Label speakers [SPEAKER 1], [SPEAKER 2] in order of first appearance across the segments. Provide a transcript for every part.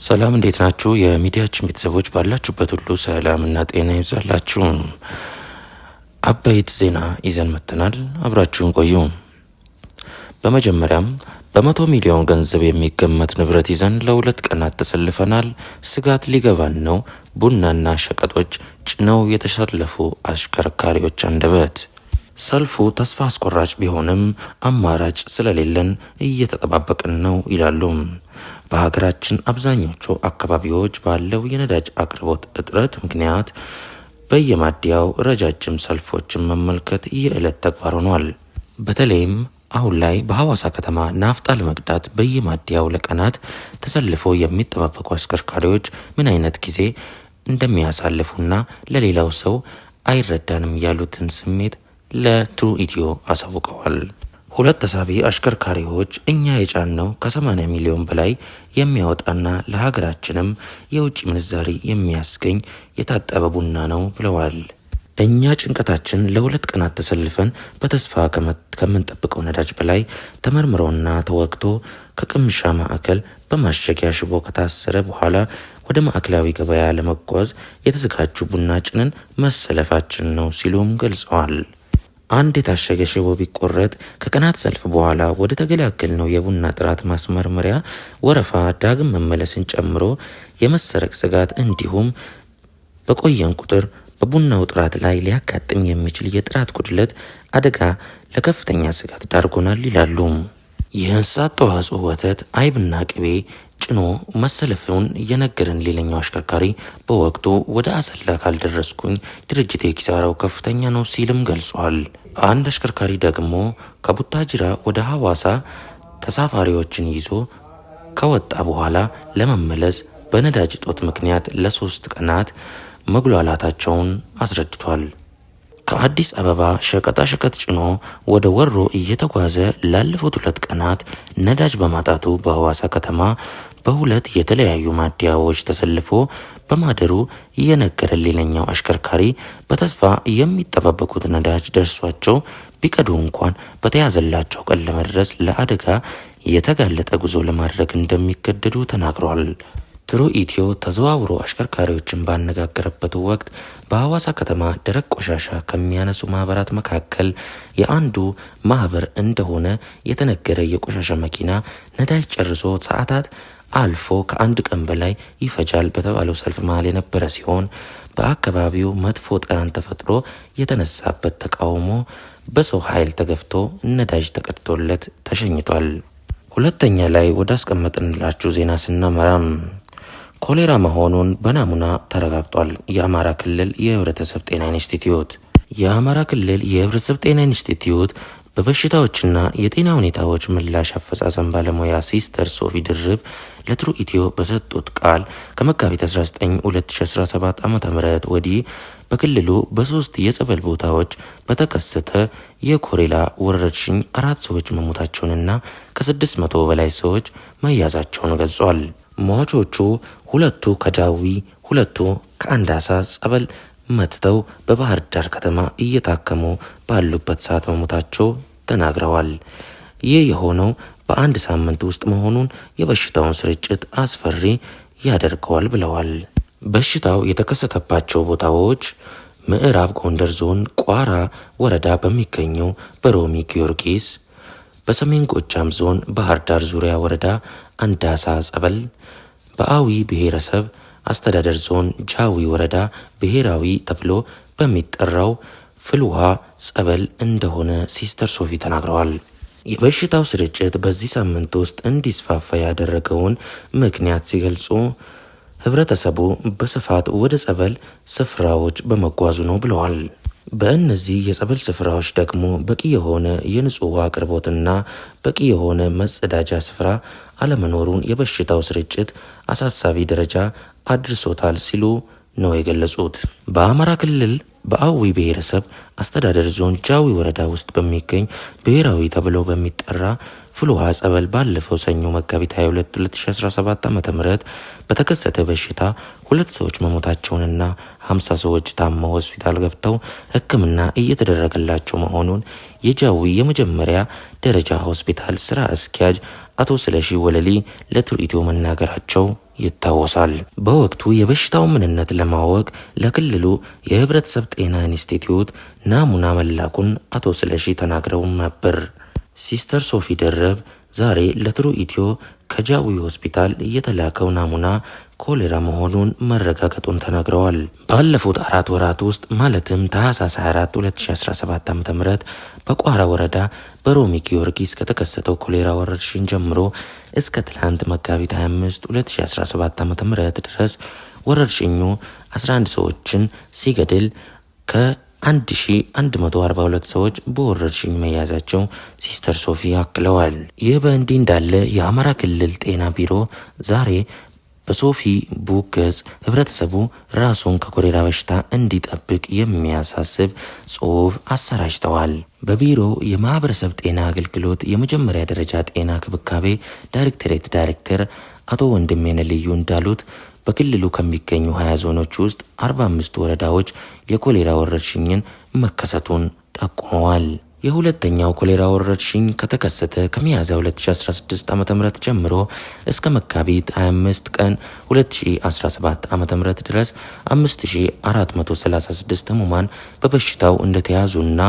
[SPEAKER 1] ሰላም እንዴት ናችሁ? የሚዲያችን ቤተሰቦች ባላችሁበት ሁሉ ሰላምና ጤና ይብዛላችሁ። አበይት ዜና ይዘን መጥተናል። አብራችሁን ቆዩ። በመጀመሪያም በ100 ሚሊዮን ገንዘብ የሚገመት ንብረት ይዘን ለ2 ቀናት ተሰልፈናል። ስጋት ሊገባን ነው። ቡናና ሸቀጦች ጭነው የተሰለፉ አሽከርካሪዎች አንደበት። ሰልፉ ተስፋ አስቆራጭ ቢሆንም አማራጭ ስለሌለን እየተጠባበቅን ነው ይላሉ። በሀገራችን አብዛኞቹ አካባቢዎች ባለው የነዳጅ አቅርቦት እጥረት ምክንያት በየማደያው ረጃጅም ሰልፎችን መመልከት የዕለት ተግባር ሆኗል። በተለይም አሁን ላይ በሐዋሳ ከተማ ናፍጣ ለመቅዳት በየማደያው ለቀናት ተሰልፈው የሚጠባበቁ አሽከርካሪዎች ምን አይነት ጊዜ እንደሚያሳልፉና ለሌላው ሰው አይረዳንም ያሉትን ስሜት ለትሩ ኢትዮ አሳውቀዋል። ሁለት ተሳቢ አሽከርካሪዎች እኛ የጫንነው ከ80 ሚሊዮን በላይ የሚያወጣና ለሀገራችንም የውጭ ምንዛሪ የሚያስገኝ የታጠበ ቡና ነው ብለዋል። እኛ ጭንቀታችን ለ2 ቀናት ተሰልፈን በተስፋ ከምንጠብቀው ነዳጅ በላይ ተመርምሮና ተወቅቶ ከቅምሻ ማዕከል በማሸጊያ ሽቦ ከታሰረ በኋላ ወደ ማዕከላዊ ገበያ ለመጓዝ የተዘጋጁ ቡና ጭነን መሰለፋችን ነው ሲሉም ገልጸዋል። አንድ የታሸገ ሽቦ ቢቆረጥ ከቀናት ሰልፍ በኋላ ወደ ተገላገልነው የቡና ጥራት ማስመርመሪያ ወረፋ ዳግም መመለስን ጨምሮ የመሰረቅ ስጋት እንዲሁም በቆየን ቁጥር በቡናው ጥራት ላይ ሊያጋጥም የሚችል የጥራት ጉድለት አደጋ ለከፍተኛ ስጋት ዳርጎናል ይላሉ። የእንስሳት ተዋጽኦ ወተት፣ አይብና ቅቤ ጭኖ መሰለፉን የነገረን ሌላኛው አሽከርካሪ በወቅቱ ወደ አሰላ ካልደረስኩኝ ድርጅቴ ኪሳራው ከፍተኛ ነው ሲልም ገልጿል። አንድ አሽከርካሪ ደግሞ ከቡታጅራ ወደ ሐዋሳ ተሳፋሪዎችን ይዞ ከወጣ በኋላ ለመመለስ በነዳጅ እጦት ምክንያት ለ3 ቀናት መጉላላታቸውን አስረድቷል። ከአዲስ አበባ ሸቀጣሸቀጥ ጭኖ ወደ ወሮ እየተጓዘ ላለፉት 2 ቀናት ነዳጅ በማጣቱ በሐዋሳ ከተማ በሁለት የተለያዩ ማደያዎች ተሰልፎ በማደሩ የነገረን ሌላኛው አሽከርካሪ በተስፋ የሚጠባበቁት ነዳጅ ደርሷቸው ቢቀዱ እንኳን በተያዘላቸው ቀን ለመድረስ ለአደጋ የተጋለጠ ጉዞ ለማድረግ እንደሚገደዱ ተናግሯል። ትሩ ኢትዮ ተዘዋውሮ አሽከርካሪዎችን ባነጋገረበት ወቅት በሐዋሳ ከተማ ደረቅ ቆሻሻ ከሚያነሱ ማህበራት መካከል የአንዱ ማህበር እንደሆነ የተነገረ የቆሻሻ መኪና ነዳጅ ጨርሶ ሰዓታት አልፎ ከአንድ ቀን በላይ ይፈጃል በተባለው ሰልፍ መሃል የነበረ ሲሆን በአካባቢው መጥፎ ጠረን ተፈጥሮ የተነሳበት ተቃውሞ በሰው ኃይል ተገፍቶ ነዳጅ ተቀድቶለት ተሸኝቷል። ሁለተኛ ላይ ወደ አስቀመጥንላችሁ ዜና ስናመራም ኮሌራ መሆኑን በናሙና ተረጋግጧል። የአማራ ክልል የህብረተሰብ ጤና ኢንስቲትዩት የአማራ ክልል የህብረተሰብ ጤና ኢንስቲትዩት በበሽታዎችና የጤና ሁኔታዎች ምላሽ አፈጻጸም ባለሙያ ሲስተር ሶፊ ድርብ ለትሩ ኢትዮ በሰጡት ቃል ከመጋቢት 19 2017 ዓ ም ወዲህ በክልሉ በሶስት የጸበል ቦታዎች በተከሰተ የኮሌራ ወረርሽኝ አራት ሰዎች መሞታቸውንና ከ600 በላይ ሰዎች መያዛቸውን ገልጿል። ሟቾቹ ሁለቱ ከጃዊ፣ ሁለቱ ከአንዳሳ ጸበል መጥተው በባህር ዳር ከተማ እየታከሙ ባሉበት ሰዓት መሞታቸው ተናግረዋል። ይህ የሆነው በአንድ ሳምንት ውስጥ መሆኑን የበሽታውን ስርጭት አስፈሪ ያደርገዋል ብለዋል። በሽታው የተከሰተባቸው ቦታዎች ምዕራብ ጎንደር ዞን ቋራ ወረዳ በሚገኘው በሮሚ ጊዮርጊስ፣ በሰሜን ጎጃም ዞን ባህር ዳር ዙሪያ ወረዳ አንዳሳ ጸበል፣ በአዊ ብሔረሰብ አስተዳደር ዞን ጃዊ ወረዳ ብሔራዊ ተብሎ በሚጠራው ፍልውሃ ጸበል እንደሆነ ሲስተር ሶፊ ተናግረዋል። የበሽታው ስርጭት በዚህ ሳምንት ውስጥ እንዲስፋፋ ያደረገውን ምክንያት ሲገልጹ ህብረተሰቡ በስፋት ወደ ጸበል ስፍራዎች በመጓዙ ነው ብለዋል። በእነዚህ የጸበል ስፍራዎች ደግሞ በቂ የሆነ የንጹህ ውሃ አቅርቦትና በቂ የሆነ መጸዳጃ ስፍራ አለመኖሩን የበሽታው ስርጭት አሳሳቢ ደረጃ አድርሶታል ሲሉ ነው የገለጹት። በአማራ ክልል በአዊ ብሔረሰብ አስተዳደር ዞን ጃዊ ወረዳ ውስጥ በሚገኝ ብሔራዊ ተብሎ በሚጠራ ፍልውሃ ጸበል ባለፈው ሰኞ መጋቢት 22 2017 ዓ.ም በተከሰተ በሽታ ሁለት ሰዎች መሞታቸውንና 50 ሰዎች ታመው ሆስፒታል ገብተው ሕክምና እየተደረገላቸው መሆኑን የጃዊ የመጀመሪያ ደረጃ ሆስፒታል ስራ አስኪያጅ አቶ ስለሺ ወለሊ ለትሩ ኢትዮ መናገራቸው ይታወሳል። በወቅቱ የበሽታው ምንነት ለማወቅ ለክልሉ የህብረተሰብ ጤና ኢንስቲትዩት ናሙና መላኩን አቶ ስለሺ ተናግረው ነበር። ሲስተር ሶፊ ደረብ ዛሬ ለትሩ ኢትዮ ከጃዊ ሆስፒታል የተላከው ናሙና ኮሌራ መሆኑን መረጋገጡን ተናግረዋል። ባለፉት 4 ወራት ውስጥ ማለትም ታህሳስ 24 2017 ዓ.ም በቋራ ወረዳ በሮሚ ጊዮርጊስ ከተከሰተው ኮሌራ ወረርሽኝ ጀምሮ እስከ ትላንት መጋቢት 25 2017 ዓ.ም ድረስ ወረርሽኙ 11 ሰዎችን ሲገድል ከ1142 ሰዎች በወረርሽኝ መያዛቸው ሲስተር ሶፊ አክለዋል። ይህ በእንዲህ እንዳለ የአማራ ክልል ጤና ቢሮ ዛሬ በሶፊ ቡክ ገጽ ህብረተሰቡ ራሱን ከኮሌራ በሽታ እንዲጠብቅ የሚያሳስብ ጽሑፍ አሰራጭተዋል። በቢሮው የማህበረሰብ ጤና አገልግሎት የመጀመሪያ ደረጃ ጤና ክብካቤ ዳይሬክቶሬት ዳይሬክተር አቶ ወንድሜነህ ልዩ እንዳሉት በክልሉ ከሚገኙ 20 ዞኖች ውስጥ 45 ወረዳዎች የኮሌራ ወረርሽኝን መከሰቱን ጠቁመዋል። የሁለተኛው ኮሌራ ወረርሽኝ ከተከሰተ ከሚያዝያ 2016 ዓ.ም ጀምሮ እስከ መጋቢት 25 ቀን 2017 ዓ.ም ድረስ 5436 ህሙማን በበሽታው እንደተያዙና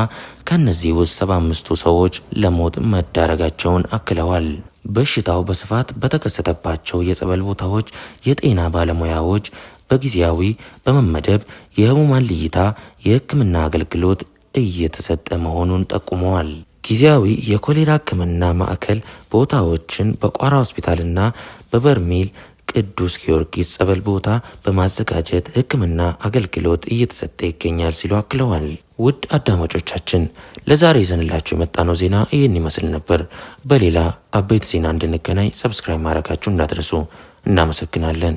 [SPEAKER 1] ከእነዚህ ውስጥ 75ቱ ሰዎች ለሞት መዳረጋቸውን አክለዋል። በሽታው በስፋት በተከሰተባቸው የጸበል ቦታዎች የጤና ባለሙያዎች በጊዜያዊ በመመደብ የህሙማን ልይታ የህክምና አገልግሎት እየተሰጠ መሆኑን ጠቁመዋል። ጊዜያዊ የኮሌራ ሕክምና ማዕከል ቦታዎችን በቋራ ሆስፒታልና በበርሜል ቅዱስ ጊዮርጊስ ጸበል ቦታ በማዘጋጀት ሕክምና አገልግሎት እየተሰጠ ይገኛል ሲሉ አክለዋል። ውድ አድማጮቻችን ለዛሬ ይዘንላችሁ የመጣነው ዜና ይህን ይመስል ነበር። በሌላ አበይት ዜና እንድንገናኝ subscribe ማድረጋችሁ እንዳትረሱ። እናመሰግናለን።